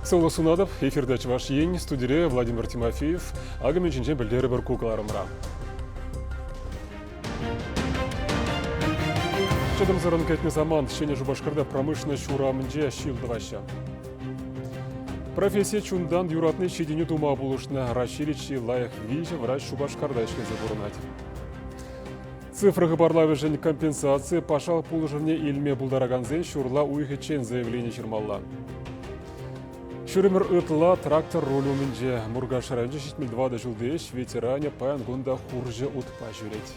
Сывлӑх сунатӑп. Эфирта Чӑваш Ен, студире Владимир Тимофеев. Акӑ мӗн ҫинчен пӗлтерӗпӗр ку кӑларӑмра. Чӑтӑмсӑррӑн кӗтнӗ самант Ҫӗнӗ Шупашкарта промышленноҫ урамӗнче ҫил тӑваҫҫӗ. Профессие чунтан юратни ҫитӗнӳ тума пулӑшнӑ. Раҫҫейри чи лайӑх виҫӗ врач Шупашкарта ӗҫлесе пурӑнать. Цифра хыпарлавӗшӗн компенсаци патшалӑх пулӑшӑвне илме пултаракансен ҫурла уйӑхӗччен заявлени ҫырмалла. Ҫурӗмӗр ытла трактор руль умӗнче Муркаш районӗнчи 74 ҫулти ӗҫ ветеранӗ паян кун та хурҫӑ утпа ҫӳрет.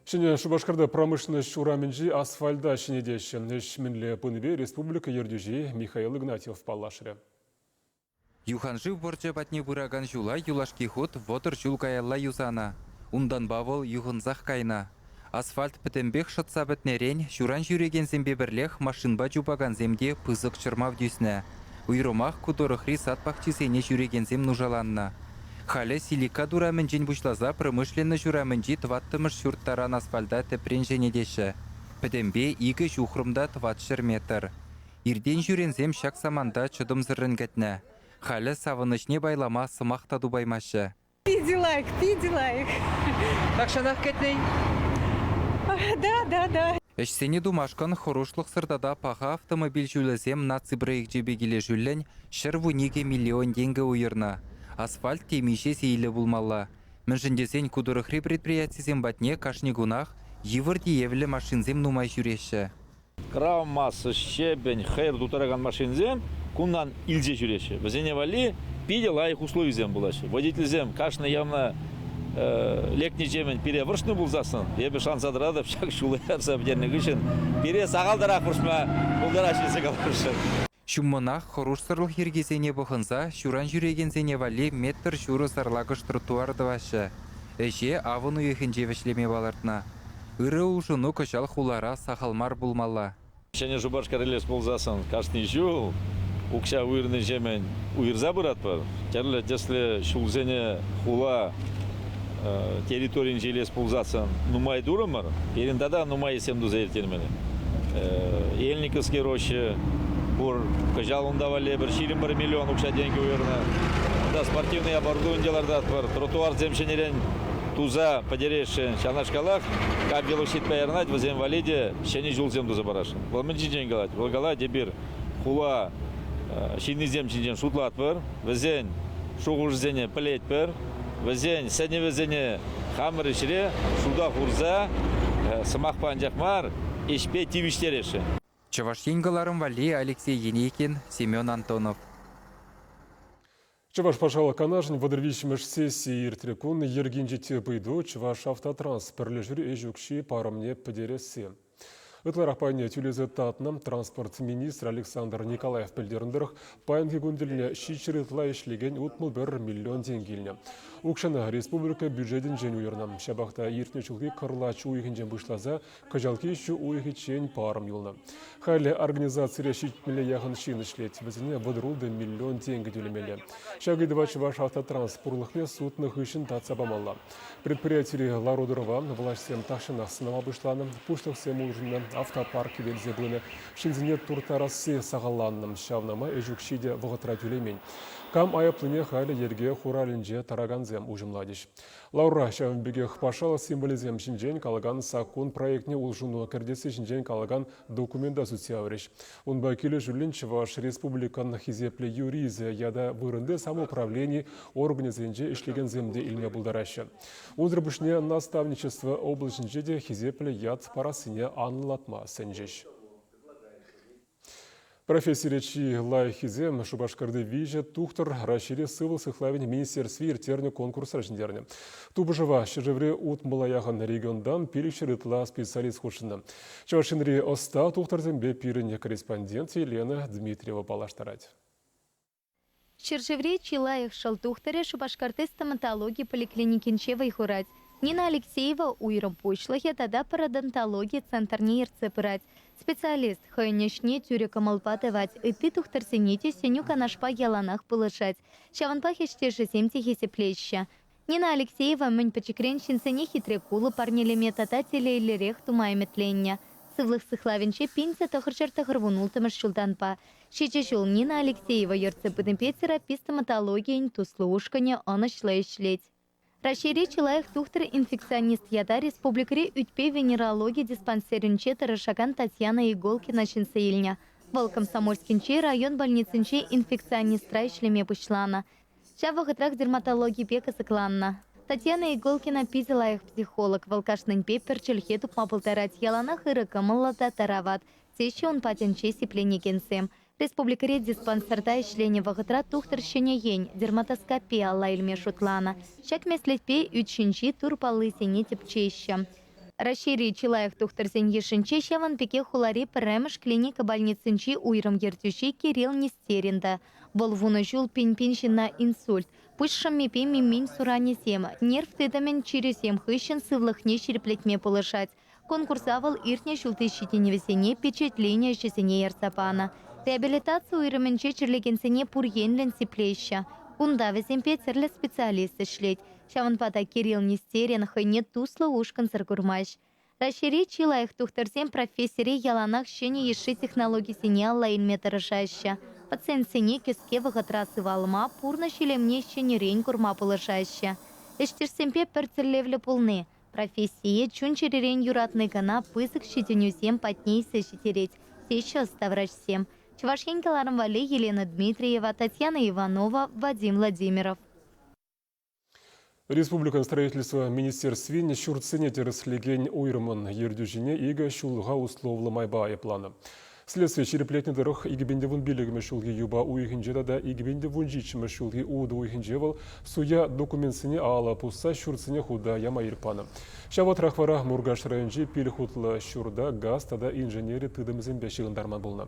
Ҫӗнӗ Шупашкарта промышленноҫ урамӗнчи асфальта ҫӗнетеҫҫӗ. Ӗҫ мӗнле пынипе республика ертӳҫи Михаил Игнатьев паллашрӗ. Юханшыв порчӗ патне пыракан ҫула юлашки хут 30 ҫул каялла юсанӑ. Унтанпа вӑл юхӑнсах кайнӑ. Асфальт пӗтӗмпех шӑтса пӗтнӗрен ҫуран ҫӳрекенсемпе пӗрлех машинпа чупакансем те пысӑк чӑрмав тӳснӗ. Уйрӑмах ку тӑрӑхри сад пахчисене ҫӳрекенсем нушаланнӑ. Халӗ Силикат урамӗнчен пуҫласа Промышленноҫ урамӗнчи тӑваттӑмӗш ҫурт таран асфальта тӗпрен ҫӗнетеҫҫӗ. Пӗтӗмпе икӗ ҫухрӑм та 400 метр. Иртен-ҫӳренсем ҫак саманта чӑтӑмсӑррӑн кӗтнӗ. Халӗ савӑнӑҫне пайлама сӑмах та тупаймаҫҫӗ. Питӗ лайӑх, питӗ лайӑх. Тахҫанах кӗтнӗ. Да, да, да. Ӗҫсене тумашкӑн хӑрушлӑхсӑр тата паха автомобиль ҫулӗсем наци проекчӗпе килӗшӳллӗн 112 миллион тенкӗ уйӑрнӑ. Асфальт темиҫе сийлӗ пулмалла. Мӗншӗн тесен ку тӑрӑхри предприятисем патне кашни кунах йывӑр тиевлӗ машинсем нумай ҫӳреҫҫӗ. Крав масса, щебень, хӑйӑр тутаракан машинсем кунтан илсе ҫӳреҫҫӗ. Вӗсене валли питӗ лайӑх условисем пулаҫҫӗ. Водительсем кашни явна лекнӗ-ҫемӗн пире вӑрҫнӑ пулсассӑн, эпӗ шанса тӑратӑп, ҫак ҫула ярса пӗтернӗ хыҫҫӑн пире сахалтарах вӑрҫма пултараҫҫӗ тесе каласшӑн. Ҫуммӑнах хӑрушсӑрлӑх йӗркисене пӑхӑнса ҫуран ҫӳрекенсене валли метр ҫурӑ сарлакӑш тротуар тӑваҫҫӗ. Ӗҫе авӑн уйӑхӗнче вӗҫлеме палӑртнӑ. Ырӑ улшӑну кӑҫал хулара сахал мар пулмалла. Ҫӗнӗ Шупашкар илес пулсассӑн кашни ҫул укҫа уйӑрнӑҫемӗн уйӑрса пыратпӑр. Тӗрлӗ тӗслӗ ҫулсене хула территорийӗнче илес пулсассӑн нумай турӑмӑр. Пирӗн тата нумай ӗҫсем туса ирттермелле. Ельниковский роща пур. Кӑҫал унта валли пӗр 21 миллион укҫа-тенкӗ уйӑрнӑ. Унта спортивный оборудование лартатпӑр, тротуарсем ҫӗнӗрен туса пӗтересшӗн. Ҫавнашкалах кам велосипедпа ярӑнать, вӗсем валли те ҫӗнӗ ҫулсем туса парасшӑн. Вӑл мӗн ҫинчен калать? Вӑл калать, эпир хула ҫыннисем ҫинчен шутлатпӑр, вӗсен шухӑшӗсене пӗлетпӗр, вӗсен сӗнӗвӗсене хамӑр ӗҫре шута хурса сӑмахпа анчах мар, ӗҫпе тивӗҫтересшӗн. Чӑваш Ен кӑларӑм валли Алексей Енейкин, Семен Антонов. Чӑваш Патшалӑх Канашӗн 33-мӗш сессийӗ иртрӗ кун йӗркинчи тӗп ыйту Чӑвашавтотранс пӗрлешӳри ӗҫ укҫи парӑмне пӗтересси. Ытларах пайне тӳлесе татнӑ транспорт министрӗ Александр Николаев пӗлтернӗ тӑрӑх, паянхи кун тӗлне 700 ытла ӗҫлекен 61 миллион тенкӗ илнӗ. Укҫана республика бюджетӗнчен уйӑрнӑ. Ҫапах та иртнӗ ҫулхи кӑрлач уйӑхӗнчен пуҫласа Кӑҫалхи ҫу уйӑхӗччен парӑм юлнӑ. Халӗ организацире ҫитмӗле яхӑн ҫын ӗҫлет. Вӗсене 36 миллион тенкӗ тӳлемелле. Ҫак ыйтӑва Чӑвашавтотранс пурлӑхне сутнӑ хыҫҫӑн татса памалла. Предприятири лару-тӑрӑва влаҫсем тахҫанах сӑнама пуҫланӑ. Пуҫлӑхсем улшӑннӑ, автопарк кивелсе пынӑ. Ҫынсене турттарасси сахалланнӑ. Ҫавна май ӗҫ укҫи те вӑхӑтра тӳлемен. Кам айӑплине халӗ йӗрке хуралӗнче тӑракансем уҫӑмлатӗҫ. Ларура ҫавӑн пекех патшалӑх символӗсем ҫинчен калакан саккун проектне улшӑну кӗртесси ҫинчен калакан документа сӳтсе яврӗҫ. Унпа килӗшӳллӗн Чӑваш Республикӑн хисеплӗ юрисчӗ ята вырӑнти самоуправлени органӗсенче ӗҫлекенсем те илме пултараҫҫӗ. Унсӑр пуҫне наставничество облаҫӗнче те хисеплӗ ят парассине анлӑлатма сӗнчӗҫ. Профессире чи лайӑххисем Шупашкарти виҫӗ тухтӑр Раҫҫейри сывлӑх сыхлавӗн министерстви ирттернӗ конкурсра ҫӗнтернӗ. Тупӑшӑва ҫӗршыври утмӑла яхӑн регионтан 500 ытла специалист хутшӑннӑ. Чӑваш Енри ӑста тухтӑрсемпе пирӗн корреспондент Елена Дмитриева паллаштарать. Ҫӗршыври чи лайӑх шӑл тухтӑрӗ Шупашкарти стоматологи поликлиникинче вӑй хурать. Нина Алексеева уйрӑм пуҫлӑхӗ тата пародонтологи центрне ертсе пырать. Специалист хӑйӗн ӗҫне тӳрӗ кӑмӑлпа тӑвать, ытти тухтӑрсене те сӗнӳ-канашпа яланах пулӑшать. Ҫавӑнпах ӗҫтешӗсем те хисеплеҫҫӗ. Нина Алексеева мӗн пӗчӗкрен ҫынсене хитре кулӑ парнелеме тата телейлӗрех тума ӗмӗтленнӗ. Сывлӑх сыхлавӗнче 1996 ҫултанпа ҫичӗ ҫул Нина Алексеева ертсе пынипе терапи стоматологийӗн туслӑ ушкӑнӗ ӑнӑҫлӑ ӗҫлет. Раҫҫейри чи лайӑх тухтӑр-инфекционист ята республикӑри ӳтпе венерологи диспансерӗнче тӑрӑшакан Татьяна Иголкина ҫӗнсе илнӗ. Вӑл Комсомольскинчи район больницинче инфекционистра ӗҫлеме пуҫланӑ. Ҫав вӑхӑтрах дерматологипе кӑсӑкланнӑ. Татьяна Иголкина питӗ лайӑх психолог. Вӑл кашнинпе пӗр чӗлхе тупма пултарать, яланах ырӑ кӑмӑллӑ та тарават, теҫҫӗ ун патӗнче сипленекенсем. Республикӑри диспансерта ӗҫленӗ вӑхӑтра тухтӑр ҫӗнӗ ен, дерматоскопи алла илме шутланӑ. Ҫак меслетпе ӳт ҫинчи тур паллисене тӗпчеҫҫӗ. Раҫҫейри чи лайӑх тухтӑрсен йышӗнче ҫавӑн пекех хулари пӗрремӗш клиника больницинчи уйрӑм ертӳҫи Кирилл Нестерин та. Вӑл вунӑ ҫул пин-пин ҫынна инсульт, пуҫ шӑммипе мимин суранӗсем, нерв тытӑмӗн чирӗсем хыҫҫӑн сывлӑхне ҫирӗплетме пулӑшать. Конкурса вӑл иртнӗ ҫулти ҫитӗнӗвӗсене пичетленӗ ӗҫӗсене ярса панӑ. Реабилитаци уйрӑмӗнче чирлекенсене пур енлӗн сиплеҫҫӗ. Кунта вӗсемпе тӗрлӗ специалист ӗҫлет. Ҫавӑнпа та Кирилл Нестерин хӑйне туслӑ ушкӑнсӑр курмасть. Раҫҫейри чи лайӑх тухтӑрсем профессире яланах ҫӗнӗ йышши технологисене алла илме тӑрӑшаҫҫӗ. Пациентсене кӗске вӑхӑтра сывалма, пурнӑҫ илемне ҫӗнӗрен курма пулӑшаҫҫӗ. Ӗҫтешсемпе пӗр тӗллевлӗ пулни, Профессие чун-чӗререн юратни кӑна пысӑк ҫитӗнӳсем патне илсе ҫитерет, теҫҫӗ ӑста врачсем. Чӑваш Ен кӑларӑм валли Елена Дмитриева, Татьяна Иванова, Вадим Владимиров. Республикӑн строительство министерствин ҫуртсене тӗрӗслекен уйрӑмӑн ертӳҫине икӗ ҫуллӑха условлӑ майпа айӑпланӑ. Следстви ҫирӗплетнӗ тӑрӑх, 2015 ҫулхи юпа уйӑхӗнче тата 2017 ҫулхи утӑ уйӑхӗнче вӑл суя документсене алӑ пусса ҫуртсене хута яма ирӗк панӑ. Ҫав вӑхӑтрах вара Муркаш районӗнчи пил хутлӑ ҫурта газ тата инженери тытӑмӗсемпе ҫыхӑнтарман пулнӑ.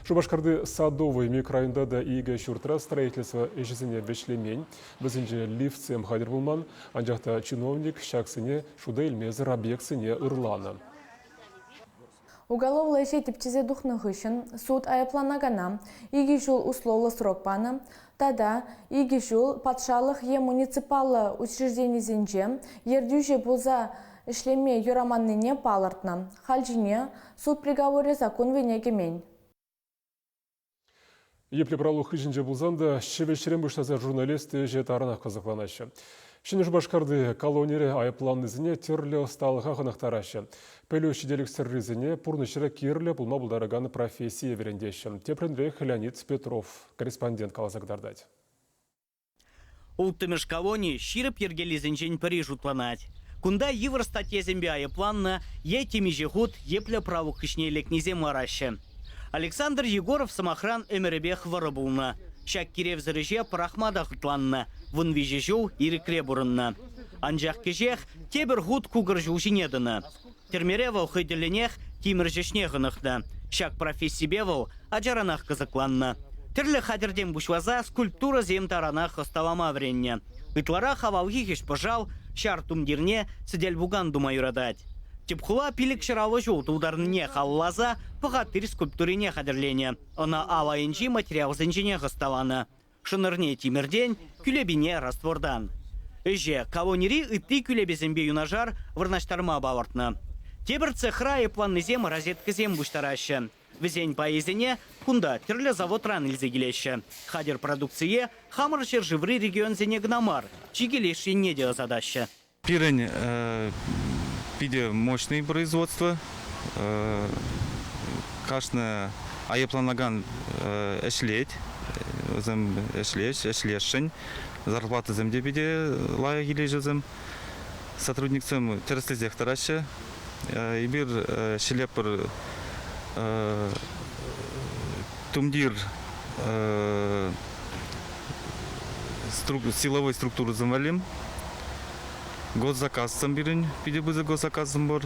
Шупашкарти Садовый микрорайонта та икӗ ҫуртра строительство ӗҫӗсене вӗҫлемен, вӗсенче лифтсем хатӗр пулман, анчах та чиновник ҫаксене шута илмесӗр объектсене ырланӑ. Уголовлӑ ӗҫе тӗпчесе тухнӑ хыҫҫӑн суд айӑпланакана икӗ ҫул условлӑ срок панӑ тата икӗ ҫул патшалӑх е муниципаллӑ учрежденисенче ертӳҫӗ пулса ӗҫлеме юраманнине палӑртнӑ. Хальчине суд приговорӗ саккун вӑйне кӗмен. Епле пралук хыҫӗнче пулсан та ҫӗвӗҫрен пуҫласа журналист ӗҫӗ таранах кӑсӑкланаҫҫӗ. Ҫӗнӗ Шупашкарти колонире айӑпланнисене тӗрлӗ ӑсталӑха хӑнӑхтараҫҫӗ. Пӗлӳ ҫителӗксӗррисене пурнӑҫра кирлӗ пулма пултаракан профессие вӗрентеҫҫӗ. Тӗплӗнрех Леонид Петров корреспондент каласа кӑтартать. Улттӑмӗш колони ҫирӗп йӗркеллисенчен пӗри шутланать. Кунта йывӑр статьясемпе айӑпланнӑ е темиҫе хут йӗплӗ правук хыҫне лекнисем лараҫҫӗ. Александр Егоров, сӑмахран, ӗмӗрӗпех вӑрӑ пулнӑ. Ҫак киревсӗр ӗҫе пӑрахма та хӑтланнӑ, 13 ҫул ирӗкре пурӑннӑ. Анчах кӗҫех тепӗр хут кукӑр ҫул ҫине тӑнӑ. Тӗрмере вӑл хӑй тӗллӗнех тимӗрҫ ӗҫне хӑнӑхнӑ. Ҫак профессипе вӑл ачаранах кӑсӑкланнӑ. Тӗрлӗ хатӗртен пуҫласа скульптурӑсем таранах ӑсталама вӗреннӗ. Ытларах авалхи хӗҫ-пӑшал, ҫар тумтирне, сӗтел-пукан тума юратать. Тӗп хула 550 ҫул тултарнине халалласа пӑхаттир скульптурине хатӗрленӗ. Ӑна ал айӗнчи материалсенченех ӑсталанӑ. Шӑнӑрне тимӗртен, кӳлепине раствортан. Ӗҫе колонири ытти кӳлепесемпе юнашар вырнаҫтарма палӑртнӑ. Тепӗр цехра айӑпланнисем розеткӑсем пуҫтараҫҫӗ. Вӗсен пайӗсене кунта тӗрлӗ заводран илсе килеҫҫӗ. Хатӗр продукцие хамӑр ҫӗршыври регионсене кӑна мар, чикӗ леш енне те ӑсатаҫҫӗ. Пирӗн питӗ мощный производство. Кашни айӑпланакан ӗҫлет, вӗсем ӗҫлеҫ, ӗҫлесшӗн. Зарплатӑсем те питӗ лайӑх илеҫ вӗсем. Сотрудниксем тӗрӗслесех тӑраҫҫӗ. Эпир ҫӗлеппӗр тумтир силовой структурӑсем валли. Госзаказсем пирӗн, питӗ пысӑк госзаказсем пур.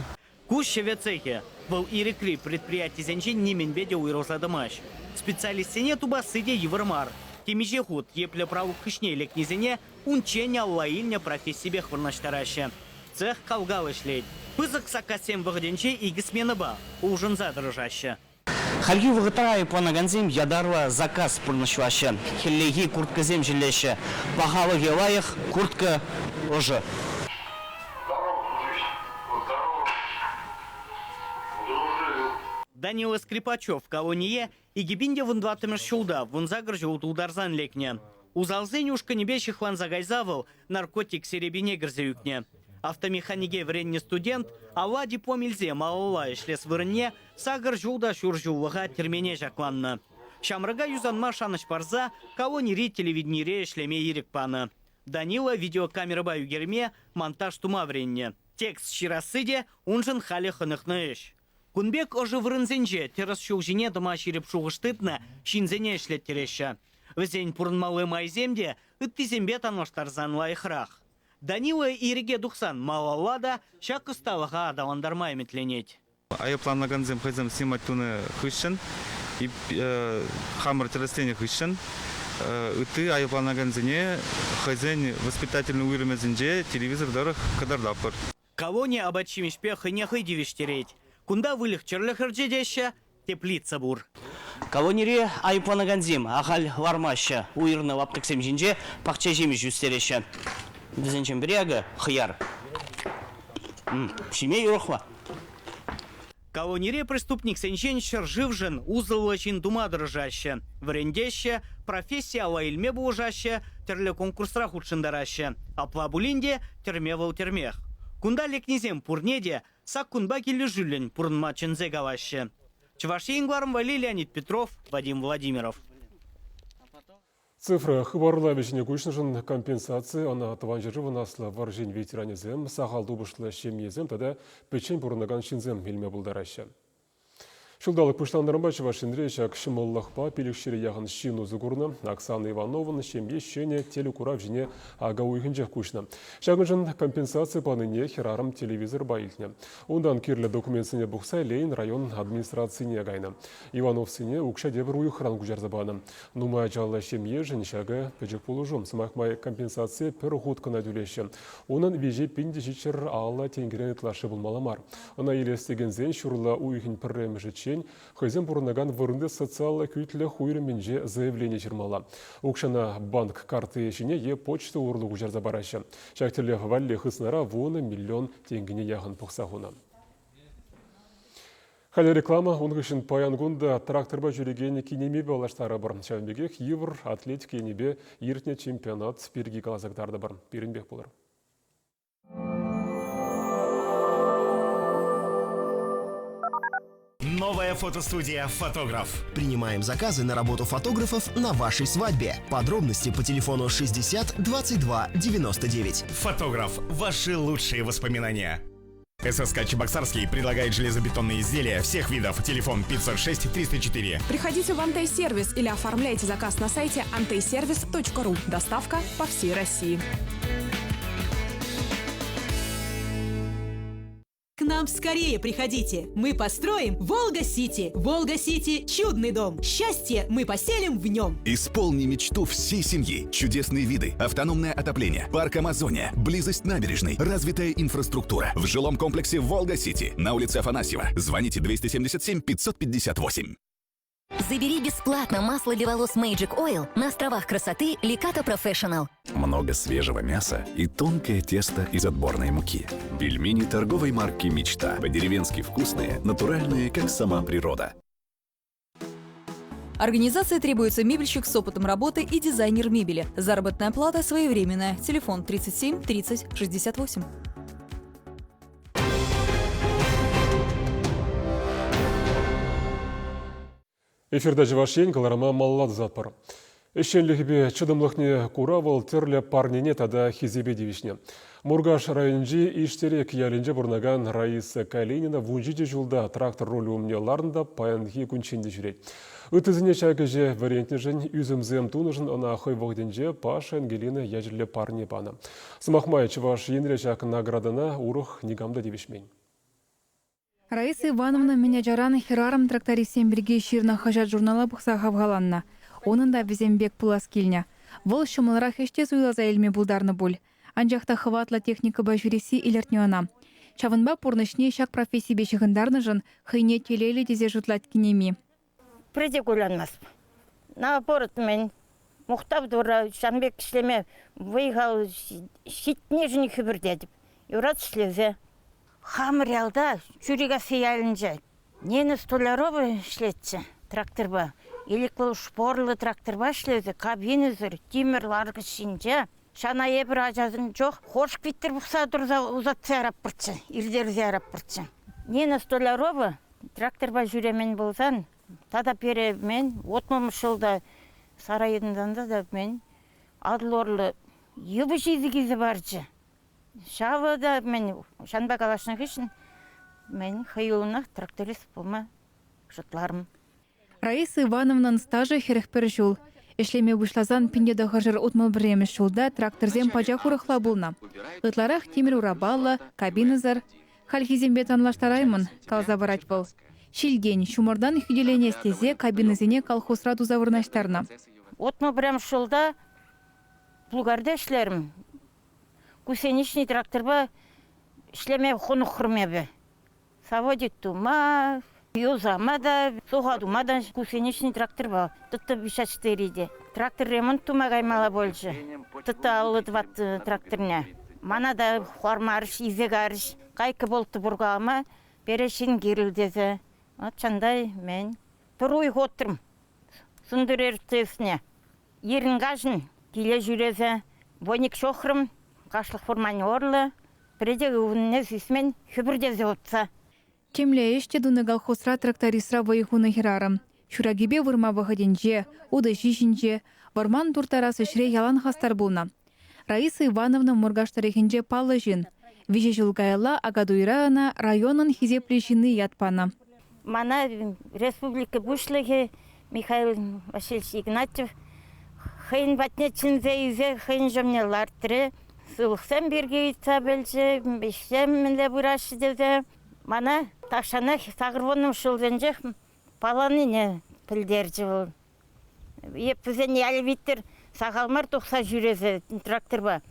Ку ҫӗвӗ цехӗ. Вӑл ирӗкри предприятисенчен нимӗнпе те уйрӑлса тӑмасть. Специалистсене тупасси те йывӑр мар. Темиҫе хут епле правук хыҫне лекнисене унччен алла илнӗ профессипех вырнаҫтараҫҫӗ. Цех кал-кал ӗҫлет. Пысӑк саккассем вӑхӑтӗнче икӗ сменӑпа улшӑнса тӑрӑшаҫҫӗ. Хальхи вӑхӑтра айӑпланакансем ятарлӑ заказ пурнӑҫлаҫҫӗ. Хӗллехи курткӑсем ҫӗлеҫҫӗ. Пахалӑхӗ лайӑх, куртка. ӑшӑ. Данила Скрипачев колоние 2014 ҫулта 18 ҫул тултарсан лекнӗ. Усалсен ушкӑнӗпе ҫыхланса кайса вӑл наркотик серепине кӗрсе ӳкнӗ. Автомеханике вӗреннӗ студент алла диплом илсе малалла ӗҫлес вырӑнне сакӑр ҫул та ҫур ҫуллӑха тӗрмене ҫакланнӑ. Ҫамрӑка юсанма шанӑҫ парса колонири телевиденире ӗҫлеме ирӗк панӑ. Данила видеокамерӑпа ӳкерме, монтаж тума вӗреннӗ. Текст ҫырасси те уншӑн халӗ хӑнӑхнӑ ӗҫ. Кун пек ӑшӑ вырӑнсенче тӗрӗс ҫул ҫине тӑма ҫирӗп шухӑш тытнӑ ҫынсене ӗҫлеттереҫҫӗ. Вӗсен пурӑнмалли майсем те ыттисемпе танлаштарсан лайӑхрах. Данила ирӗке тухсан малалла та ҫак ӑсталӑха аталантарма ӗмӗтленет. Айӑпланакансем хӑйсем снимать тунӑ хыҫҫӑн, хамӑр тӗрӗсленӗ хыҫҫӑн ытти айӑпланакансене хӑйсен воспитательнӑй уйрӑмӗсенче телевизор тӑрӑх кӑтартатпӑр. Колони апат-ҫимӗҫпе хӑйне хӑй тивӗҫтерет. Кунта выльӑх-чӗрлӗх ӗрчетеҫҫӗ, теплица пур. Колонире айӑпланакансем ахаль лармаҫҫӗ. Уйӑрнӑ лаптӑксем ҫинче пахча ҫимӗҫ ӳстереҫҫӗ. Вӗсенчен пӗри акӑ хӑяр. Ҫиме юрӑхлӑ. Колонире преступниксенчен ҫӗршывшӑн усӑллӑ ҫын тума тӑрӑшаҫҫӗ. Вӗрентеҫҫӗ, професси алла илме пулӑшаҫҫӗ, тӗрлӗ конкурсра хутшӑнтараҫҫӗ. Апла пулин те тӗрме вӑл тӗрмех. Кунта лекнисем пурне те саккунпа килӗшӳллӗн пурӑнма чӗнсе калаҫҫӗ. Чӑваш Ен кӑларӑм валли Леонид Петров, Вадим Владимиров. Цифра хыпарлавӗ ҫине куҫнӑшӑн компенсаци ӑна Тӑван ҫӗршывӑн Аслӑ вӑрҫин ветеранӗсем, сахал тупӑшлӑ ҫемьесем тата пӗччен пурӑнакан ҫынсем илме пултараҫҫӗ. Ҫулталӑк пуҫланнӑранпа Чӑваш Енре ҫак ҫӑмӑллӑхпа 500 яхӑн ҫын усӑ курнӑ. Оксана Ивановӑн ҫемйи ҫӗнӗ телекурав ҫине ака уйӑхӗнчех куҫнӑ. Ҫакӑншӑн компенсаци панине хӗрарӑм телевизорпа илтнӗ. Унтан кирлӗ документсене пухса Ленин район администрацине кайнӑ. Ивановсене укҫа тепӗр уйӑхран куҫарса панӑ. Нумай ачаллӑ ҫемьешӗн ҫакӑ пӗчӗк пулӑшу. Сӑмах май, компенсацие пӗр хут кӑна тӳлеҫҫӗ. Унӑн виҫи 1750 тенкӗрен ытлашши пулмалла мар. Ӑна илес текенсен ҫурла уйӑхӗн пӗрремӗшӗччен хӑйсем пурӑнакан вырӑнти социаллӑ хӳтлӗх уйрӑмӗнче заявлени ҫырмалла. Укҫана банк картти ҫине е почта урлӑ куҫарса параҫҫӗ. Ҫак тӗллев валли хыснара 10 миллион тенкӗне яхӑн пӑхса хунӑ. Халӗ реклама, ун хыҫҫӑн паян кун та тракторпа ҫӳрекен кинемипе паллаштарӑпӑр. Ҫавӑн пекех йывӑр атлетика енӗпе иртнӗ чемпионат пирки каласа кӑтартӑпӑр. Пирӗнпех пулӑр. Новая фотостудия «Фотограф». Принимаем заказы на работу фотографов на вашей свадьбе. Подробности по телефону 60 22 99. «Фотограф» – ваши лучшие воспоминания. ССК Чебоксарский предлагает железобетонные изделия всех видов. Телефон 506 304. Приходите в Антей-сервис или оформляйте заказ на сайте anteyservice.ru. Доставка по всей России. К нам скорее приходите. Мы построим Волга-Сити. Волга-Сити – чудный дом. Счастье мы поселим в нем. Исполни мечту всей семьи. Чудесные виды, автономное отопление, парк Амазония, близость набережной, развитая инфраструктура. В жилом комплексе «Волга-Сити» на улице Афанасьева. Звоните 277 558. Забери бесплатно масло для волос Magic Oil на островах красоты Леката Professional. Много свежего мяса и тонкое тесто из отборной муки. Пельмени торговой марки «Мечта». По-деревенски вкусные, натуральные, как сама природа. Организации требуется мебельщик с опытом работы и дизайнер мебели. Заработная плата своевременная. Телефон 37 30 68. Эфирта Чӑваш Ен кӑларӑма малалла тӑсатпӑр. Ӗҫченлӗхӗпе чӑтӑмлӑхне кура вӑл тӗрлӗ парнене тата хисепе тивӗҫнӗ. Муркаш районӗнчи Иштерек ялӗнче пурӑнакан Раиса Калинина 17 ҫулта трактор рулӗ умне ларнӑ та паянхи кунччен те ҫӳрет. Ыттисене ҫак ӗҫе вӗрентнӗшӗн, ӳсӗмсем тунӑшӑн ӑна хӑй вӑхӑтӗнче Паша Ангелина ячӗллӗ парне панӑ. Сӑмах май, Чӑваш Енре ҫак наградӑна урӑх никам та тивӗҫмен. Раиса Ивановна мӗн ачаран хӗрарӑм-трактористсем пирки ҫырнӑ хаҫат-журнала пӑхса хавхаланнӑ. Унӑн та вӗсем пек пулас килнӗ. Вӑл ҫӑмӑлрах ӗҫ те суйласа илме пултарнӑ пуль. Анчах та хӑватлӑ техникӑпа ҫӳресси илӗртнӗ ӑна. Ҫавӑнпа пурнӑҫне ҫак профессипе ҫыхӑнтарнӑшӑн хӑйне телейлӗ тесе шутлать кинеми. Пӗр те кулянмастӑп. Наоборот, мӗн? Мухтав Турра, ҫавӑн пек ӗҫлеме вӑй-хал ҫитнишӗн хӗпӗртетӗп. Юрать ӗҫлесе. Хамӑр ялта, Чурикасси ялӗнче, Нина Столярова ӗҫлетчӗ тракторпа. Ӗлӗк вӑл шпорлӑ тракторпа ӗҫлесе кабинӑсӑр тимӗр ларкӑч ҫинче. Ҫана эпир ачасем чух хошк виттӗр пӑхса тӑрса усатса яраппӑрччӗ, иртерсе яраппӑрччӗ. Нина Столярова тракторпа ҫӳремен пулсан тата пире мӗн утмӑлмӗш ҫулта сарай йӑтӑнсан та мӗн Атӑл урлӑ йывӑҫ илсе килсе парчӗ. Ҫавӑ та мӗн ҫанпа калаҫнӑ хыҫҫӑн мӗн хӑюллӑнах тракторист пулма шутларӑм. Раиса Ивановнӑн стажӗ 41 ҫул. Ӗҫлеме пуҫласан 1961 ҫулта тракторсем пачах урӑхла пулнӑ. Ытларах тимӗр урапаллӑ, кабинӑсӑр. Хальхисемпе танлаштараймӑн, каласа парать вӑл. Ҫилтен, ҫумӑртан хӳтӗленес тесе кабинӑсене колхозра туса вырнаҫтарнӑ. 61 ҫулта плугарьте ӗҫлерӗм. Гусеничный тракторпа ӗҫлеме хӑнӑхрӑм эпӗ. Заводик тума, юсама та, суха тума та гусеничный тракторпа ТТ-54 те. Трактор ремонт тума каймалла пулчӗ. ТТ-54 тракторне. Мана та хӑвармарӗҫ, илсе карӗҫ. Кайка болту пуркалама пере ҫын кирлӗ тесе. Вот чантай мӗн. Пӗр уйӑх отрӑм Сунтӑр РТСне. Ирӗн-каҫӑн киле ҫӳресе воник ҫохрӑм, кашлӑх вӑрманӗ урлӑ, пӗрре ывӑннине сисмен хӗпӗртесе утса. Темле ӗҫ те тунӑ колхозра трактористра вӑй хунӑ хӗрарӑм. Ҫуракипе вырма вӑхӑтӗнче, утӑ ҫинче, вӑрман турттарас ӗҫре ялан хастар пулнӑ. Раиса Ивановна Муркаш тӑрӑхӗнче паллӑ ҫын. Виҫӗ ҫул каялла Акатуйра ӑна районӑн хисеплӗ ҫынни ят панӑ. Мана республика Пуҫлӑхӗ Михаил Васильевич Игнатьев хӑйӗн патне чӗнсе илсе хӑйӗн ҫумне лартрӗ. Сывлӑхсем пирки ыйтса пӗлчӗ, ӗҫсем мӗнле пыраҫҫӗ тесе. Мана тахҫанах 80-мӗш ҫулсенчех палланине пӗлтерчӗ вӑл. Эп вӗсен ялӗ виттӗр сахал мар тухса ҫӳресе тракторпа.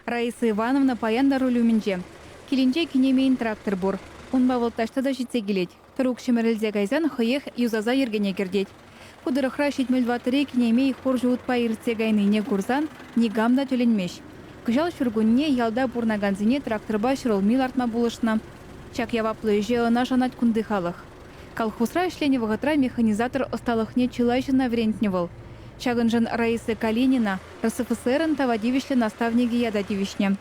Раиса Ивановна паян та руль умӗнче. Килӗнче кинемейӗн трактор пур. Унпа вӑл таҫта та ҫитсе килет. Тӑрук ҫӗмӗрӗлсе кайсан хӑех юсаса йӗркене кӗртет. Ку тӑрӑхра 74-ри кинемей хурҫӑ утпа иртсе кайнине курсан никам та тӗлӗнмест. Кӑҫал ҫуркунне ялта пурӑнакансене тракторпа ҫӗрулми лартма пулӑшнӑ. Ҫак яваплӑ ӗҫе ӑна шанать кунти халӑх. Колхозра ӗҫленӗ вӑхӑтра механизатор ӑсталӑхне чылай ҫынна вӗрентнӗ вӑл. Ҫакӑншӑн Раиса Калинина РСФСРӑн тава тивӗҫлӗ наставникӗ ята тивӗҫнӗ.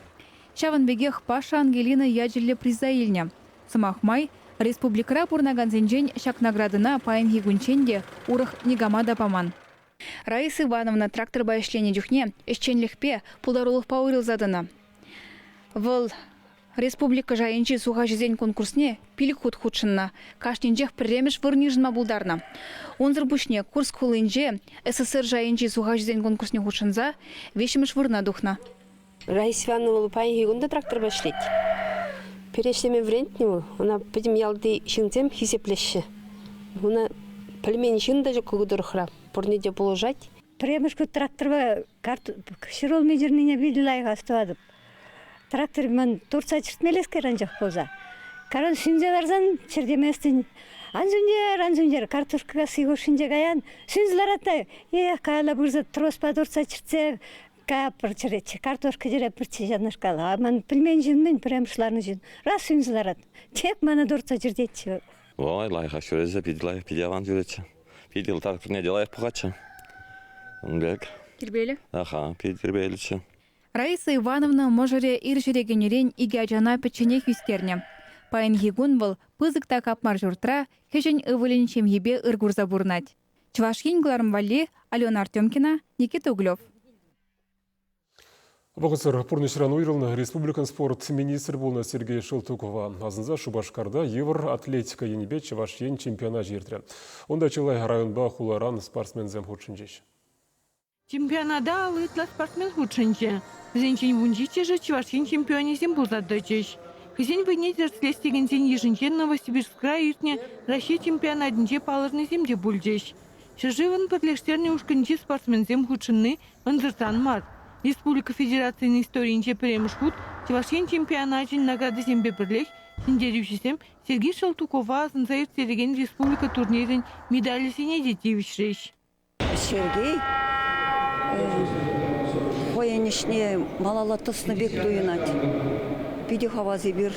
Ҫавӑн пекех Паша Ангелина ячӗллӗ приза илнӗ. Сӑмах май, республикӑра пурӑнакансенчен ҫак наградӑна паянхи кунччен те урӑх никама та паман. Раиса Ивановна тракторпа ӗҫленӗ чухне ӗҫченлӗхпе, пултарулӑхпа уйрӑлса тӑнӑ. Вӑл республика шайӗнчи сухаҫӑсен конкурсне пилӗк хут хутшӑннӑ, кашнинчех пӗрремӗш вырӑн йышӑнма пултарнӑ. Унсӑр пуҫне Курск хулинче СССР шайӗнчи сухаҫӑсен конкурсне хутшӑнса виҫҫӗмӗш вырӑна тухнӑ. Раиса Ивановна вӑл паянхи кун та тракторпа ӗҫлет. Пире ӗҫлеме вӗрентнӗ вӑл. Ӑна пӗтӗм ялти ҫынсем хисеплеҫҫӗ. Ӑна пӗлмен ҫын та ҫук ку тӑрӑхра. Пурне те пулӑшать. Пӗрремӗш хут тракторпа ҫӗрулми чӗрнине питӗ лайӑх астӑватӑп. Трактор ман туртса чӗртмеллескер анчах пулса. Каран сӳнсе ларсан чӗртеместӗн. Ан сӳнтер, ан сӳнтер, картошка касси хушшинче каян. Сӳнсе ларать та, эх, каялла пырса троспа туртса чӗртсе капӑр чӗретчӗ, картошка чӗрепӗрччӗ ҫавнашкал. А ман пӗлмен ҫын мӗн, пӗрремӗш ларнӑ ҫын. Раз сӳнсе ларать. Тек мана туртса чӗртетчӗ. Ой, лайӑхах ҫӳресе, питӗ лайӑх, питӗ аван ҫӳретчӗ. Питӗ тракторне те лайӑх пӑхатчӗ. Ун пек. Тирпейлӗ? Аха, питӗ тирпейлӗччӗ. Раиса Ивановна мӑшӑрӗ ир ҫӗре кӗнӗрен икӗ ачана пӗчченех ӳстернӗ. Паянхи кун вӑл пысӑк та капмар ҫуртра кӗҫӗн ывӑлӗн ҫемйипе ыр курса пурӑнать. Чӑваш Ен кӑларӑм валли Алена Артемкина, Никита Углев. Вӑхӑтсӑр пурнӑҫран уйрӑлнӑ республикӑн спорт министрӗ пулнӑ Сергей Шелтукова асӑнса Шупашкарта йывӑр атлетика енӗпе Чӑваш Ен чемпионачӗ иртрӗ. Унта чылай районпа хуларан спортсменсем хутшӑнчӗҫ. Чемпионата 50 ытла спортсмен хутшӑнчӗ. Вӗсенчен 17-шӗ Чӑваш Ен чемпионӗсем пулса тӑчӗҫ. Хӑйсен вӑйне тӗрӗслес текенсен йышӗнче Новосибирскра иртнӗ Раҫҫей чемпионатӗнче палӑрнисем те пулчӗҫ. Ҫӗршывӑн пӗрлештернӗ ушкӑнӗнчи спортсменсем хутшӑнни ӑнсӑртран мар. Республика федерацийӗн историйӗнче пӗрремӗш хут Чӑваш Ен чемпионачӗн наградисемпе пӗрлех ҫӗнтерӳҫӗсем Сергей Шелтукова асӑнса ирттерекен республика турнирӗн медалӗсене те тивӗҫрӗҫ. Сергей хӑйӗн ӗҫне малалла тӑснӑ пек туйӑнать. Питӗ хавас эпир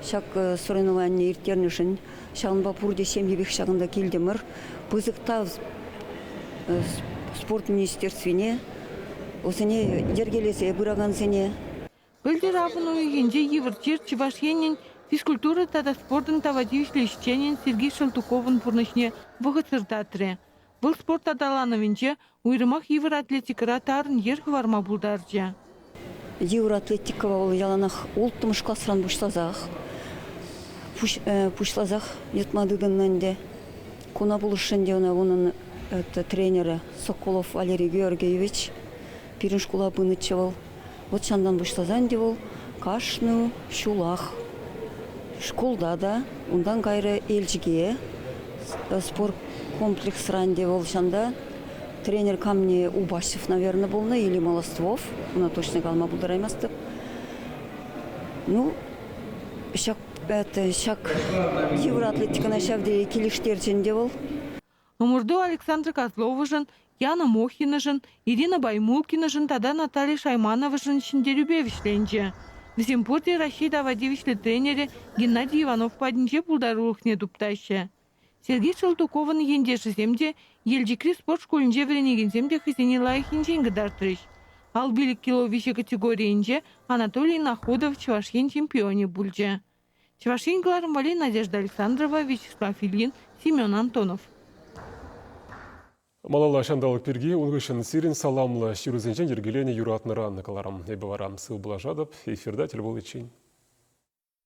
ҫак соревнование ирттернӗшӗн. Ҫавӑнпа пурте ҫемйипех ҫакӑнта килтӗмӗр. Пысӑк тав спорт министерствине, вӗсене йӗркелесе пыракансене. Пӗлтӗр авӑн уйӑхӗнче йывӑр чир Чӑваш Енӗн физкультура тата спортӑн тава тивӗҫлӗ ӗҫченӗн Сергей Шелтуковӑн пурнӑҫне вӑхӑтсӑр татрӗ. Вӑл спорт аталанӑвӗнче уйрӑмах йывӑр атлетикӑра тарӑн йӗр хӑварма пултарчӗ. Йывӑр атлетика вӑл яланах улттӑмӗш класран пуҫласах пуҫласах йӑтма тытӑннӑ ӗнтӗ. Куна пулӑшрӗ ӗнтӗ ӑна унӑн тренерӗ Соколов Валерий Георгиевич. Пирӗн шкула пынӑччӗ вӑл. Вӑт ҫантан пуҫласа ӗнтӗ вӑл кашни ҫулах шкулта та, унтан кайрӗ Елчӗке спорт комплексра ӗнтӗ вӑл ҫанта тренер камне Убасев, наверное, пулнӑ или Молоствов, ӑна точно калама пултараймастӑп. Ну, ҫак, это, ҫак йывӑр атлетикӑна ҫав тери килӗштерчӗ ӗнтӗ вӑл. Ӑмӑрту Александра Козловӑшӑн, Яна Мохинӑшӑн, Ирина Баймулкинӑшӑн тата Наталья Шаймановӑшӑн ҫӗнтерӳпе вӗҫленчӗ. Вӗсем пурте Раҫҫей тава тивӗҫлӗ тренерӗ Геннадий Иванов патӗнче пултарулӑхне туптаҫҫӗ. Сергей Шелтуковӑн ентешӗсем те, Елчӗкри спорт шкулӗнче вӗренекенсем те хӑйсене лайӑх енчен кӑтартрӗҫ. Алпилӗк кило виҫе категорийӗнче Анатолий Находов Чӑваш Ен чемпионӗ пулчӗ. Чӑваш Ен кӑларӑм валли Надежда Александрова, Вячеслав Ильин, Семен Антонов. Малалла ҫанталӑк пирки ун хыҫҫӑн сирӗн саламлӑ ҫырусенчен йӗркеленӗ юратнӑран кӑларӑм. Эпӗ вара сывпуллашатӑп. Эфирта тӗл пуличчен.